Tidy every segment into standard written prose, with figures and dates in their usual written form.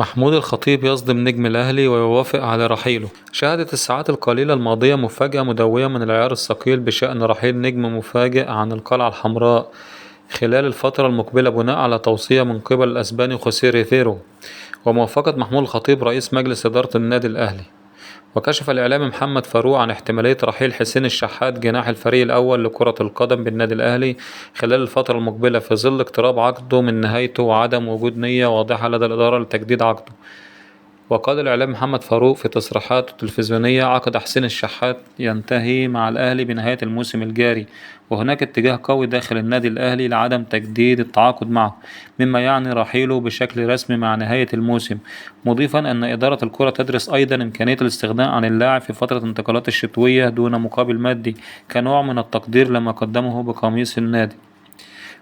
محمود الخطيب يصدم نجم الأهلي ويوافق على رحيله. شهدت الساعات القليلة الماضية مفاجأة مدوية من العيار الثقيل بشأن رحيل نجم مفاجئ عن القلعة الحمراء خلال الفترة المقبلة بناء على توصية من قبل الأسباني خوسيه ريفيرو وموافقة محمود الخطيب رئيس مجلس إدارة النادي الأهلي. وكشف الإعلامي محمد فاروق عن احتمالية رحيل حسين الشحات جناح الفريق الأول لكرة القدم بالنادي الأهلي خلال الفترة المقبلة في ظل اقتراب عقده من نهايته وعدم وجود نية واضحة لدى الإدارة لتجديد عقده. وقال الإعلامي محمد فاروق في تصريحاته التلفزيونية: عقد حسين الشحات ينتهي مع الأهلي بنهاية الموسم الجاري، وهناك اتجاه قوي داخل النادي الأهلي لعدم تجديد التعاقد معه، مما يعني رحيله بشكل رسمي مع نهاية الموسم، مضيفا أن إدارة الكرة تدرس أيضا إمكانية الاستغناء عن اللاعب في فترة الانتقالات الشتوية دون مقابل مادي كنوع من التقدير لما قدمه بقميص النادي.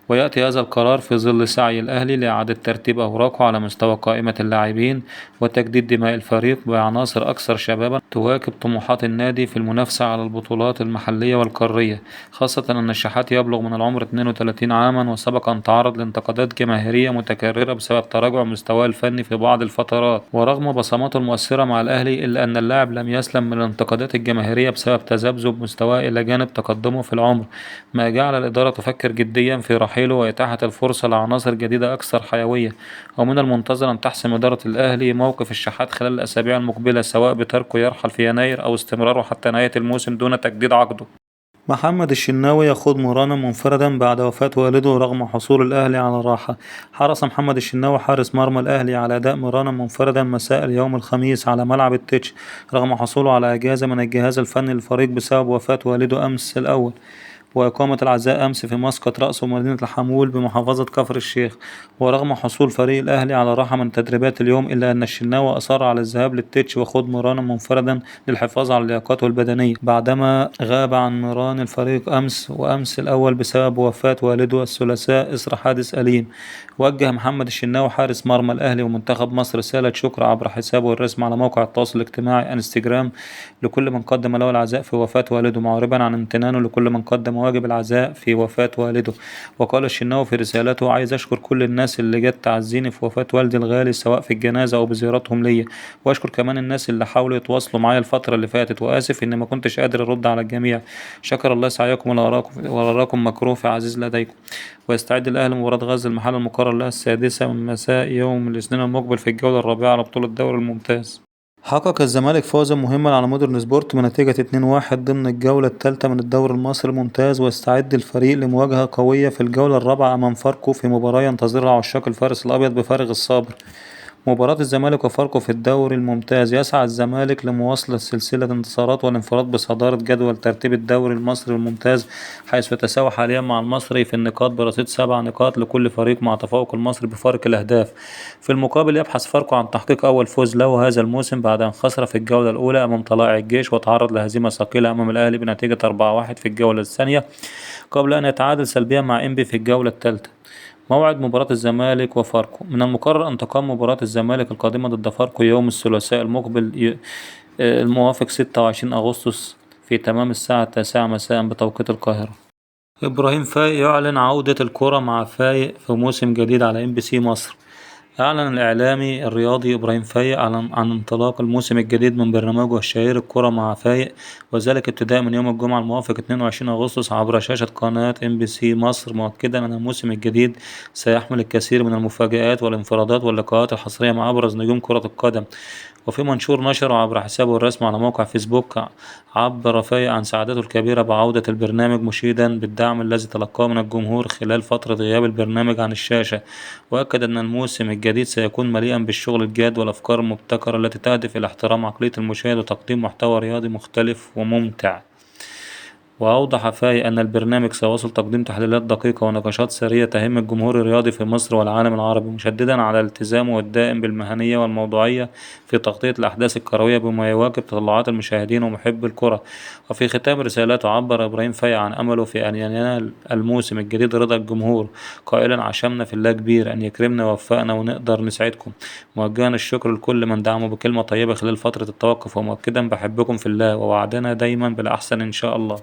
ويأتي هذا القرار في ظل سعي الأهلي لإعادة ترتيب أوراقه على مستوى قائمة اللاعبين وتجديد دماء الفريق بعناصر أكثر شبابا تواكب طموحات النادي في المنافسة على البطولات المحلية والقارية، خاصة أن الشحات يبلغ من العمر 32 عاما وسبق أن تعرض لانتقادات جماهيرية متكررة بسبب تراجع مستواه الفني في بعض الفترات. ورغم بصماته المؤثرة مع الأهلي إلا أن اللاعب لم يسلم من الانتقادات الجماهيرية بسبب تذبذب مستواه إلى جانب تقدمه في العمر، ما جعل الإدارة تفكر جديا في رحيله وإتاحة الفرصة لعناصر جديدة أكثر حيوية. ومن المنتظر أن تحسم إدارة الأهلي موقف الشحات خلال الأسابيع المقبلة، سواء بتركه يرحل في يناير أو استمراره حتى نهاية الموسم دون تجديد عقده. محمد الشناوي يخوض مرانا منفردا بعد وفاة والده رغم حصول الأهلي على الراحة. حرص محمد الشناوي حارس مرمى الأهلي على أداء مرانا منفردا مساء اليوم الخميس على ملعب التتش رغم حصوله على إجازة من الجهاز الفني للفريق بسبب وفاة والده أمس الأول، وإقامة العزاء أمس في مسقط رأس مدينة الحمول بمحافظة كفر الشيخ. ورغم حصول فريق الأهلي على راحة من تدريبات اليوم إلا أن الشناوي أصر على الذهاب للتتش وخوض مرانا منفردا للحفاظ على لياقته البدنية بعدما غاب عن مران الفريق أمس وأمس الأول بسبب وفاة والده الثلاثاء إثر حادث أليم. وجه محمد الشناوي حارس مرمى الأهلي ومنتخب مصر رسالة شكر عبر حسابه الرسمي على موقع التواصل الاجتماعي انستجرام لكل من قدم له العزاء في وفاة والده، معربا عن امتنانه لكل من قدم واجب العزاء في وفاة والده. وقال الشناوي في رسالته: عايز أشكر كل الناس اللي جت تعزيني في وفاة والدي الغالي سواء في الجنازة أو بزيارتهم ليا، وأشكر كمان الناس اللي حاولوا يتواصلوا معايا الفترة اللي فاتت، وآسف إني ما كنتش قادر أرد على الجميع. شكر الله سعيكم ولا أراكم مكروه في عزيز لديكم. ويستعد الأهلي لمباراة غزل المحلة المقرر لها 6 من مساء يوم الاثنين المقبل في الجولة الرابعة على بطولة الدوري الممتاز. حقق الزمالك فوزا مهما على مودرن سبورت بنتيجة 2-1 ضمن الجولة الثالثة من الدوري المصري الممتاز، ويستعد الفريق لمواجهة قوية في الجولة الرابعة أمام فاركو في مباراة ينتظرها عشاق الفارس الأبيض بفارغ الصبر. مباراة الزمالك وفاركو في الدوري الممتاز. يسعى الزمالك لمواصلة سلسلة انتصارات والانفراد بصدارة جدول ترتيب الدوري المصري الممتاز، حيث يتساوى حاليا مع المصري في النقاط برصيد 7 نقاط لكل فريق مع تفوق المصري بفارق الأهداف. في المقابل يبحث فاركو عن تحقيق أول فوز له هذا الموسم بعد أن خسر في الجولة الأولى أمام طلائع الجيش وتعرض لهزيمة ثقيلة أمام الأهلي بنتيجة 4-1 في الجولة الثانية، قبل أن يتعادل سلبيا مع إنبي في الجولة الثالثة. موعد مباراة الزمالك وفاركو. من المقرر أن تقام مباراة الزمالك القادمة ضد فاركو يوم الثلاثاء المقبل الموافق 26 أغسطس في تمام الساعة 9 مساء بتوقيت القاهرة. إبراهيم فايق يعلن عودة الكرة مع فايق في موسم جديد على MBC مصر. أعلن الإعلامي الرياضي إبراهيم فايق عن انطلاق الموسم الجديد من برنامجه الشهير الكرة مع فايق، وذلك ابتداء من يوم الجمعة الموافق 22 أغسطس عبر شاشة قناة MBC مصر، مؤكدا أن الموسم الجديد سيحمل الكثير من المفاجآت والانفرادات واللقاءات الحصرية مع أبرز نجوم كرة القدم. وفي منشور نشره عبر حسابه الرسمي على موقع فيسبوك، عبر فايق عن سعادته الكبيرة بعودة البرنامج، مشيدا بالدعم الذي تلقاه من الجمهور خلال فترة غياب البرنامج عن الشاشة، وأكد أن الموسم الجديد سيكون مليئا بالشغل الجاد والأفكار المبتكرة التي تهدف إلى احترام عقلية المشاهد وتقديم محتوى رياضي مختلف وممتع. وأوضح فاي أن البرنامج سيواصل تقديم تحليلات دقيقة ونقاشات سرية تهم الجمهور الرياضي في مصر والعالم العربي، مشددا على التزامه الدائم بالمهنية والموضوعية في تغطية الأحداث الكروية بما يواكب تطلعات المشاهدين ومحبي الكرة. وفي ختام رسالته عبر إبراهيم فاي عن أمله في أن ينال الموسم الجديد رضا الجمهور، قائلا: عشمنا في الله كبير أن يكرمنا ويوفقنا ونقدر نسعدكم، موجها الشكر لكل من دعمه بكلمة طيبة خلال فترة التوقف، ومؤكدا: بحبكم في الله ووعدنا دايما بالأحسن إن شاء الله.